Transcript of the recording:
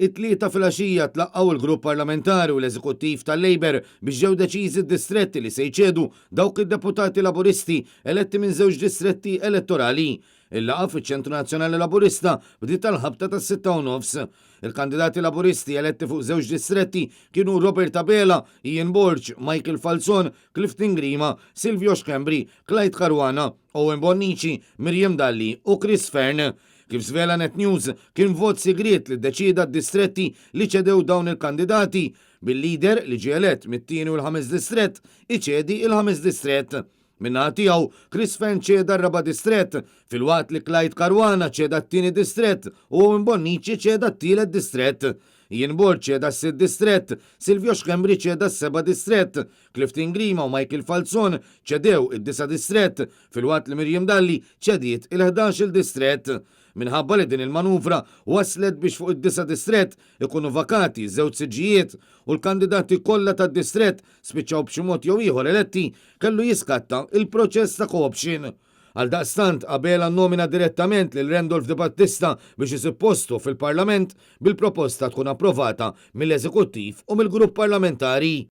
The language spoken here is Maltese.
It-Tlieta filgħaxija tlaqqgħu l-Grupp Parlamentari u l-Eżekuttiv tal-Labour biex ġew deċiżi d-distretti li se jċedu dawk id-deputati Laburisti eletti minn żewġ distretti elettorali. Il-laqgħa fiċ-Ċentru Nazzjonali Laburista bdiet għall-ħabta tas-6:30. Il-kandidati Laburisti eletti fuq żewġ distretti kienu Robert Abela, Ian Borg, Michael Falzon, Clifton Grima, Silvio Schembri, Clyde Caruana, Owen Bonnici, Miriam Dalli u Chris Fearne. Kif żvela Net News, kien vot sigriet li ddeċieda d-distretti li ċedew dawn il-kandidati, bil-leader li ġie elett mit-tieni u l-ħames distrett iċedi il-ħames distrett. Min-naħa tiegħu, Chris Fearne ċeda r-raba' distrett, filwaqt li Clyde Caruana ċeda t-tieni distrett u Owen Bonnici ċeda t-tielet distrett. Ian Borg ċeda s-sitt distrett, Silvio Schembri ċeda s-seba' distrett, Clifton Grima u Michael Falzon ċedew id-disa' distrett, filwaqt li Miriam Dalli ċediet il-11-il distrett. Minħabba li din il-manuvra waslet biex fuq id-disa' distrett ikunu vakati żewġ siġġijiet u l-kandidati kollha tad-distrett spiċċaw b'xi mod jew ieħor eletti, kellu jiskatta il-proċess ta' co-option. Għaldaqstant, Abela nomina direttament lil Randolph De Battista biex isib postu fil-Parlament, bil-proposta tkun approvata mill-Eżekuttiv u mill-Grupp Parlamentari.